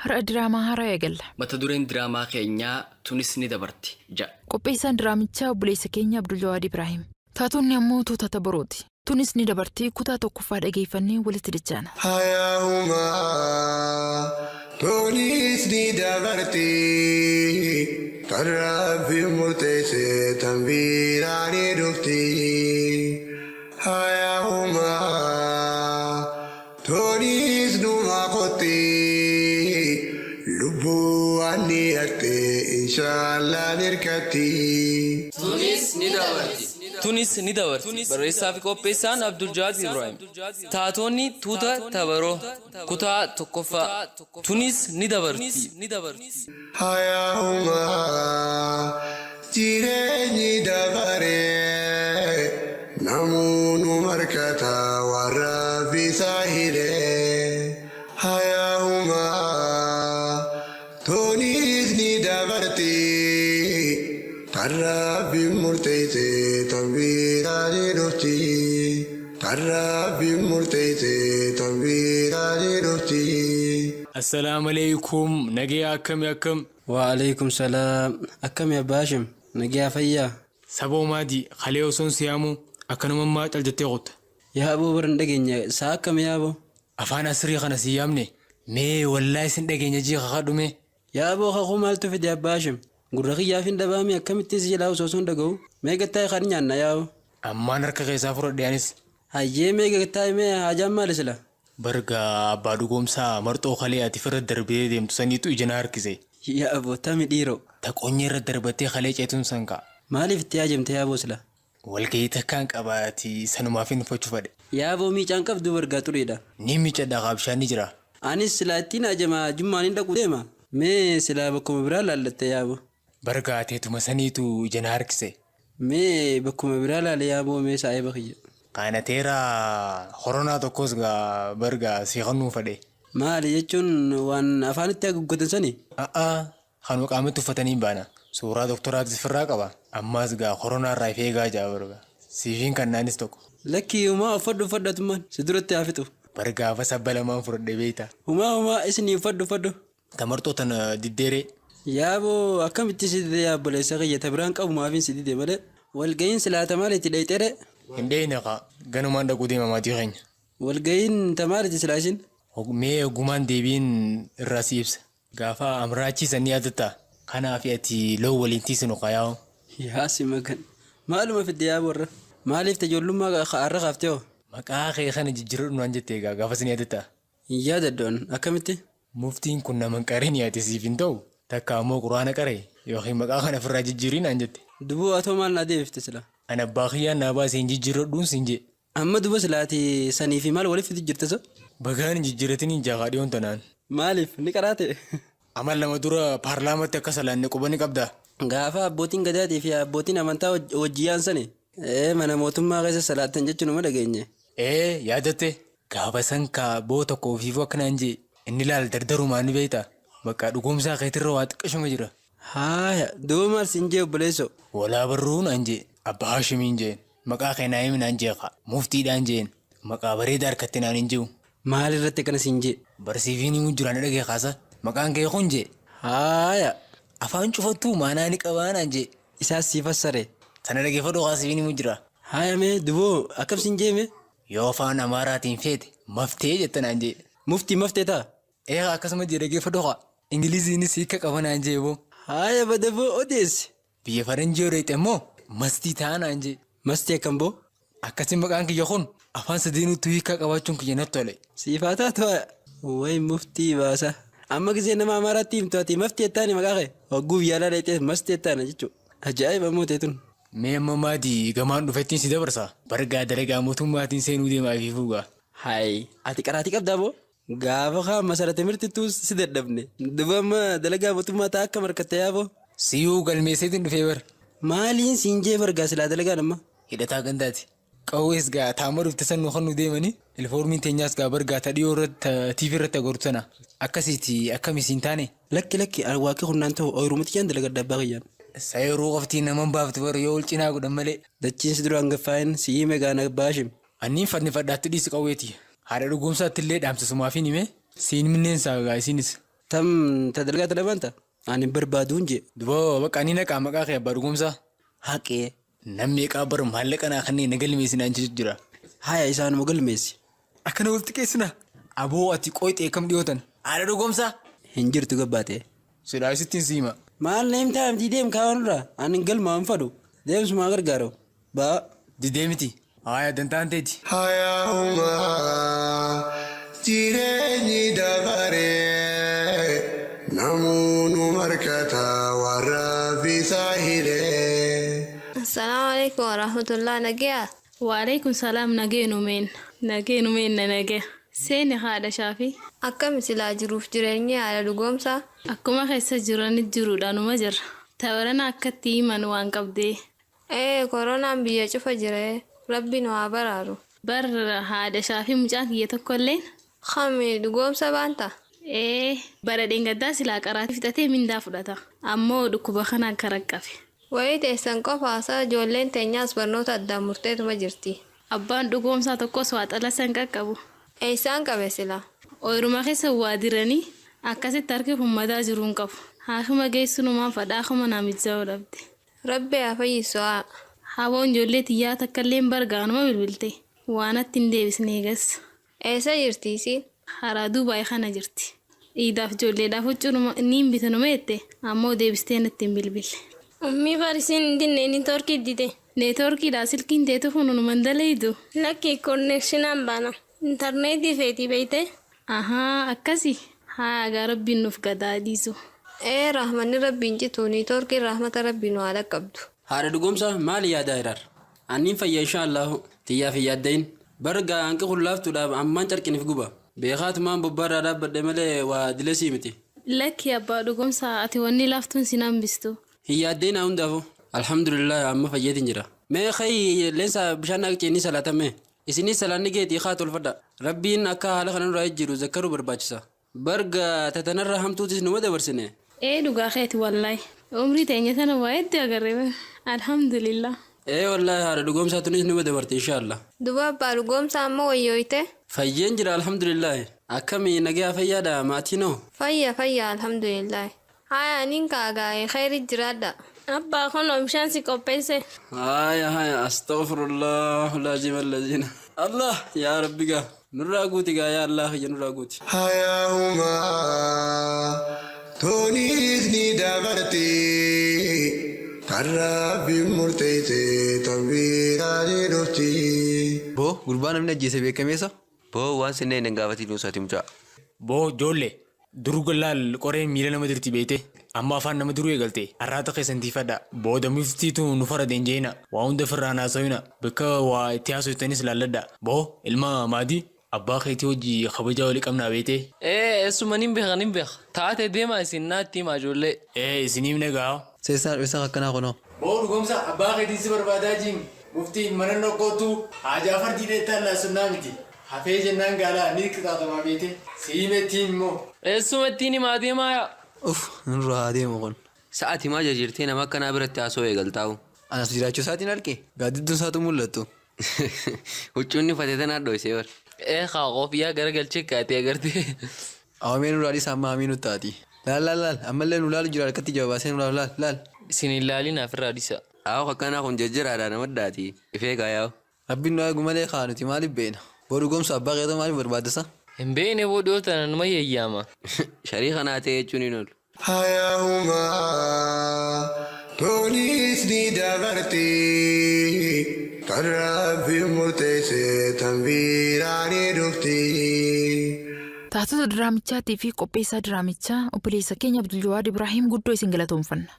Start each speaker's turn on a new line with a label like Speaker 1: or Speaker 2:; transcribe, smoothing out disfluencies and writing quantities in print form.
Speaker 1: Har'a diraamaa haaraa eegalla.
Speaker 2: Mata dureen diraamaa keenyaa Tunis ni dabarti ja'a.
Speaker 1: Qopheessaan diraamichaa obboleessa keenya Abduljawaad Ibraahim. Taatonni ammoo tuuta Tabarooti. Tunis ni dabarti kutaa tokkoffaa dhageeffannee walitti dachaana.
Speaker 3: Hayahumaa tunis ni dabarti tan Rabbiin murteesse tan biraa ni dhufti. Hayahumaa tunis numa kotti lubbuu waan dhiyatte inshaallah nirkatti.
Speaker 4: Tunis ni dabarti.
Speaker 5: Tunis ni dabarti. Barreessaa fi qopheessaan Abduljawaad Ibraahim. Taatonni tuuta Tabaroo. Kutaa tokkoffaa. Tunis ni dabarti.
Speaker 3: Hayahumaa jireenyi dabaree namuu nu markata waan Rabbi isaa hiree. Hayahumaa tunis ni dabarti tan Rabbiin murteesse tan biraa ni dhufti. Tan Rabbiin murteesse tan biraa ni dhufti.
Speaker 6: Assalaamu alaikum nagaya akkami akkam.
Speaker 7: Wa'aleeykum salaam akkami abbaa Hashim nagiyaa fayyaa.
Speaker 6: Saboo maadii kalee osoon si yaamuu akkanuma maa cal jettee kutta.
Speaker 7: Yaa aboo bar hin dhageenya saa akkami yaa aboo.
Speaker 6: Afaan asrii kana si yaamne mee wallaahi sin dhageenya jii kakadhu mee.
Speaker 7: Yaa aboo kakuu maaltu fide abbaa Hashim gurra kiyyaaf hin dhabaami akkamittiin si jalaa osoo osoon dhaga'u mee gad taa'i kan nyaanna yaa aboo.
Speaker 6: Ammaan harka keessaa fudhadhe anis.
Speaker 7: Hayyee mee gad taa'i mee haajaan maali sila.
Speaker 6: Bar gaa abbaa dhugoomsaa marxoo kalee ati firra darbitee deemtu saniitu ija na harkise.
Speaker 7: Yaa aboo tami dhiiroo.
Speaker 6: Ta qonyee irra darbattee kalee ceetuun san kaa.
Speaker 7: Maaliif itti haajamte yaa aboo sila.
Speaker 6: Walgahii takkaan qabaati sanumaafin uffachuu fadhe.
Speaker 7: Yaa aboo miicaan qabduu bar gaa xuriidha.
Speaker 6: Ni miicadha kaa bishaan ni jira.
Speaker 7: Anis silaa ittiin haajama jummaan hin dhaquu deema. Mee silaa bakkuma biraa laallatte yaa aboo.
Speaker 6: Bar gaa teetuma saniitu ija na harkise.
Speaker 7: Mee bakkuma biraa laali yaa aboo mee saahiba kiyya.
Speaker 6: Kaanateera koronaa tokkos gaa bar gaa sii kannuu fadhe.
Speaker 7: Maali jechuun waan afaanitti haguuggatan sani?
Speaker 6: A'aa kanuma qaamatti uffataniin baana. Suuraa doktoraatis firraa qaba. Ammaas gaa koronaa irraa if eegaa ja'a bar gaa. Siifiin kannaanis tokko.
Speaker 7: Lakkii humaa uffadhu uffadhu atummaan si duratti haa fixu.
Speaker 6: Bar gaafa sabba lamaan fudhadhe beeyta.
Speaker 7: Humaa humaa isinii uffadhu uffadhu.
Speaker 6: Ta marxoo tana diddeeree.
Speaker 7: Yaaboo akkamitti si dide yaa obboleessa kiyya ta biraan qabu maafin si dide malee walga'iin silaa ta maaliiti dheyxere.
Speaker 6: Hin dheyne kaa ganumaan dhaquu deema maatii keenya.
Speaker 7: Walga'iin ta maaliiti silaa isin.
Speaker 6: Mee oggumaan deebiin irraa si ibsa. Gaafa amraachii san ni yaadatta? Kanaafi ati loon waliin tiisinu kaa yaa'u.
Speaker 7: Yaa si magan maaluma fidde yaaboo irra maaliif ta ijoollummaa arra kaaftee hoo.
Speaker 6: Maqaa kee kana jijjiradhu naan jette egaa gaafas ni yaadatta?
Speaker 7: Hin yaadadhu an akkamitti?
Speaker 6: Muftiin kun nama hin qarini ati siif hin ta'u takka ammoo qur'aana qara'i yookiin maqaa kana ofirraa jijjiiri naan jette.
Speaker 7: Duboo atoo maal naa deebifte sila?
Speaker 6: An abbaa kiyyaan naa baase hin jijjiirradhuun siin je'e.
Speaker 7: Amma duba sila ati sanii fi maal walitti fidu jirta so?
Speaker 6: Bagaan hin jijjiirratiniin ja'a kaa dhiyoon tanaan.
Speaker 7: Maaliif? Ni qaraate?
Speaker 6: Amal 2 dura paarlaamatti akka salaanne quba ni qabdaa?
Speaker 7: Gaafa abbootiin gadaatii fi abbootiin amantaa wajji yaa'an sani? Ee mana mootummaa keessa salaattan jechuu numa dhageenye.
Speaker 6: Ee yaadatte? Gaafa san kaa boo tokko ofiifuu akka naan je'e inni laal dardarumaa ni beeyta bakka dhugoomsaa keetirra waa xiqqashuma jira.
Speaker 7: Haaya duuba maal siin je'e obboleessoo?
Speaker 6: Walaa barruu naan je'e abbaa Haashimiin je'een maqaa kee naa himi naan je'e kaa muftiidhaan je'een maqaa bareeda harkatte naan hin je'u.
Speaker 7: Maal irratti akkana siin je'e?
Speaker 6: Bar siifiin himuu jiraa na dhagahi kaasa maqaan kee kun je'e.
Speaker 7: Haaya.
Speaker 6: Afaan cufattuu maanaa ni qabaa naan je'e.
Speaker 7: Isaas sii fassare.
Speaker 6: Tana dhageeffadhu kaa sifiin himuu jira.
Speaker 7: Haaya mee duboo akkam siin je'e mee?
Speaker 6: Yoo afaan Amaaraatiin feete maftee jetta naan jee.
Speaker 7: Muftii maftee taa?
Speaker 6: Ee kaa akkasuma jee dhageeffadhu kaa. Ingiliziinis hiika qaba naan jee boo.
Speaker 7: Haaya bada boo odeessi.
Speaker 6: Biyya faranjii yoo dhayxe immoo mastii taa naan jee.
Speaker 7: Mastii akkam boo?
Speaker 6: Akkasi maqaan kiyya kun afaan sadeenuttuu hiikaa qabaachuun kiyya natti tole.
Speaker 7: Siif haa taatu haaya. Way muftii baasa. Amma gizee nama Amaaraatti himtu ati maftii jettaani maqaa kee? Hogguu biyya alaa dhayxees mastii jettaana jechuu. Ajaa'iba immoo tee tun.
Speaker 6: Mee amma maadi gamaan dhufettiin si dabarsa. Bargaa dalagaa mootummaatiin seenuu deemaa ifiifuu gaa.
Speaker 7: Hay ati qaraatii qabdaa boo? Gaafa kaan masarate mirtittuu si dadhabne. Duba amma dalagaa mootummaa taa akkam harkatte yaa boo?
Speaker 6: Siyuu galmeesseetiin dhufee bar.
Speaker 7: Maaliin siin jee bargaa silaa dalagaan amma?
Speaker 6: Hidhataa gandaati. Qawwees gaa ta amma dhufte san nu kannuu deemani. Ilfoormiin teenyaas gaa bar gaa ta dhiyoo irratti ta TV irratti agartu tana. Akkasiiti akkami siin taane?
Speaker 7: Lakki lakki ani waaqi kun naan ta'u ooyruma tiyyaan dalagadha abbaa kiyyaan.
Speaker 6: Sayiruu qofti nama hin baaftu bar yoo wal cinaa godhan malee.
Speaker 7: Dachiin si duraan gaffaa'in si hime gaa na baashim.
Speaker 6: Anniin fannifadhaatti dhiisi qawwee tiyya. Haadha dhugoomsaatti illee dhaamsa sumaafiin hime. Siin minneensaa gaa isiinis.
Speaker 7: Tam ta dalgaa tana baanta? Ani hin barbaaduun jee.
Speaker 6: Duba bakka ani naqaa maqaa kee abbaa dhugoomsaa.
Speaker 7: Haqee.
Speaker 6: Namni meeqaa bar maallaqa naa kanneen na galmeessinaan jechu jira.
Speaker 7: Haya isaanuma galmeessi.
Speaker 6: Akkana wal xiqqeessina. Aboo ati qoyxee kam dhiyootan? Haadha dhugoomsaa.
Speaker 7: Hin jirtu gabbaatee.
Speaker 6: Silaa sittiin siima.
Speaker 7: Maal na himtaa miti deem kaawwan irraa ani hin galmaa hin fadhu deemsumaa gargaaru baa.
Speaker 6: Didee miti. Haaya dantaan teeti.
Speaker 3: Hayaa'umaa jireenyi dabaree namuu nu markata waan rabbi isaa hiree.
Speaker 8: Assalamu alaikum warahmatullah nagaya.
Speaker 9: Waalaikum salaam nageenumeen nageenumeen na nagaya. Seeni haadha shaafii.
Speaker 8: Akkami silaa jiruuf jireenyi haadha dhugoomsaa?
Speaker 9: Akkuma keessa jiranit jiruudhaanuma jirra. Tabarana akkatti himan waan qabdee.
Speaker 8: Ee koronaan biyya cufa jira rabbi nu haa baraaru.
Speaker 9: Bar haadha shaafii mucaan kiyya tokkolleen.
Speaker 8: Kami dhugoomsa baanta?
Speaker 9: Ee bara dheengaddaa silaa qaraatii fixatee mindaa fudhata. Ammoo dhukkuba kanaan karaqqafe.
Speaker 8: Wayii teessan qofa haasaa ijoolleen teenyaas barnoota addaan murteetuma jirti.
Speaker 9: Abbaan dhugoomsaa tokkos waa xalasa hin qaqqabu.
Speaker 8: Eessaan qabe sila?
Speaker 9: Ooyiruma keessa waa diranii akkasitti harki hummataa jiru hin qabu. Haakima geessunumaan fadhaa kuma namichaa dhabde.
Speaker 8: Rabbi haa fayyisu haa.
Speaker 9: Haboon ijoollee tiyyaa takka illee hin bargaanuma bilbilte. Waan atti hin deebisne eegas.
Speaker 8: Eessa jirti isiin?
Speaker 9: Haraa Duubaay kana jirti. Iidaaf ijoolleedhaaf huccuu ni hin bitanuma jette ammoo deebistee natti hin bilbille.
Speaker 10: Ummii bar isiin hin dinne neetworkii dide.
Speaker 9: Neetworkiidha silkiin teetu kun numan dalaydu.
Speaker 10: Lakki konnekshinaan baana. Intarneetii feetii beeyte.
Speaker 9: Ahaa akkasi. Haa egaa rabbiin nuuf gadaa dhiisu.
Speaker 8: Ee rahmanni rabbiin citu neetworkiin rahmata rabbii nu haa dhaqqabdu.
Speaker 7: Haadha dhugoomsa maali yaadaa hiraar? Anniin fayya inshaa Allaahu. Tiyyaaf hin yaaddayin. Bar gaa hanqi kun laaftuudhaaf ammaan carqinif guba. Beekaatumaan bobbaarraa dhaabbadhe malee waa dilesii miti.
Speaker 9: Lakki abbaa dhugoomsa ati wanni laaftuun sin hambistu.
Speaker 7: Hin yaaddayinaa hundaafuu. Alhamdulillah amma fayyeetin jira. Mee khayi leensa bishaan naaq ceenii salaatame. Isinis salaanni geetii haa tolfadha. Rabbiin akka haala kana nurraa jijjiiru zakkaruu barbaachisa. Bar gaa tatanarra hamtuutis numa dabarsine.
Speaker 9: Ee dhugaa keeti wallahi. Umrii teenya tana waa hedduu agarre bar. Alhamdulillah.
Speaker 7: Ee wallahi haadha dhugoomsaa tunis numa dabarte inshallah.
Speaker 8: Duba abbaa dhugoomsaa amma wayyooyte?
Speaker 7: Fayyeen jira alhamdulillah. Akkami nagayaa fayyaadha maatiin hoo?
Speaker 8: Fayya fayya alhamdulillah. Haya anin ka'a gaa'e khayri jiraadha.
Speaker 10: Abbaa kunoo bishaan si qopheesse.
Speaker 7: Haya haya astaghfirullah laazim allazina. Allah yaa rabbi gaa nurraa guuti gaa yaa Allah kiyya nurraa guuti.
Speaker 3: Hayaa'umaa tunis ni dabarti tan rabbiin murteesse tan biraa ni dhufti.
Speaker 11: Boo gurbaa namni ajjeese beekameessa? Boo waan sinneen hin gaafatiin usaati mucaa.
Speaker 6: Boo joolle dur laal qoreen miila nama dirti beeyte amma afaan nama diruu eegalte arraata keessan tiifadha booda muftiitu nu farade hin jeena waa hunda firraan haasawina bakka waa itti haasoftanis laalladha boo ilma maadii abbaa keetii hojii kabajaa walii qabnaa beeyte.
Speaker 5: Ee eessuma nin beeka nin beeka taate deemaa isin naatti himaa ijoollee.
Speaker 6: Ee isiniif nagaa.
Speaker 11: Seessaan dhufeessan akkanaa kunoo.
Speaker 6: Boo dhugoomsa abbaa keetiin si barbaadaa jiin muftiin mana nokkootu haajaa fardii dheettaan laasunnaa miti. Hafee jennaan gaalaa ni qixaaxamaa beete si himettiin immoo.
Speaker 5: Eessuma ittiin himaa deemaa yaa.
Speaker 11: Uff nurraa haa deemu kun.
Speaker 4: Sa'ati maa jajirtee nama akkanaa biratti haasoo eegaltaa'u.
Speaker 11: Anas jiraachuu isaatiin arge gaaddidduun isaatu mul'attu.
Speaker 4: Huccuun inni uffate tanaa dhoysee bar.
Speaker 5: Ee kaa qofiyaa garagalchee kaatee agartee.
Speaker 11: Awamee nurraa dhiisa amma hamii nutti taati. Laal laal laal ammallee nu laalu jira harkatti ija baasee nu laalu laal laal.
Speaker 5: Isin hin laalin afirraa dhisa.
Speaker 4: Aawoo akkanaa kun jajjiraadha nama addaati. Ifee kaa yaa'u.
Speaker 11: Rabbiin nu eegu malee kaa nuti maaliif beekna. Boo dhugoomsa abbaa keetoo maaliif barbaaddasa?
Speaker 5: Hin beekne boo dhiyoo tana numa yayyaama.
Speaker 4: Sharii kanaa ta'e jechuun hin oolu.
Speaker 3: Hayaa'umaa tunis ni dabarti tan rabbiin murteesse tan biraa ni dhufti.
Speaker 1: Taatota diraamichaatii fi qopheessaa diraamichaa obboleessa keenya Abduljawaad Ibraahim guddoo isin galatoomfanna.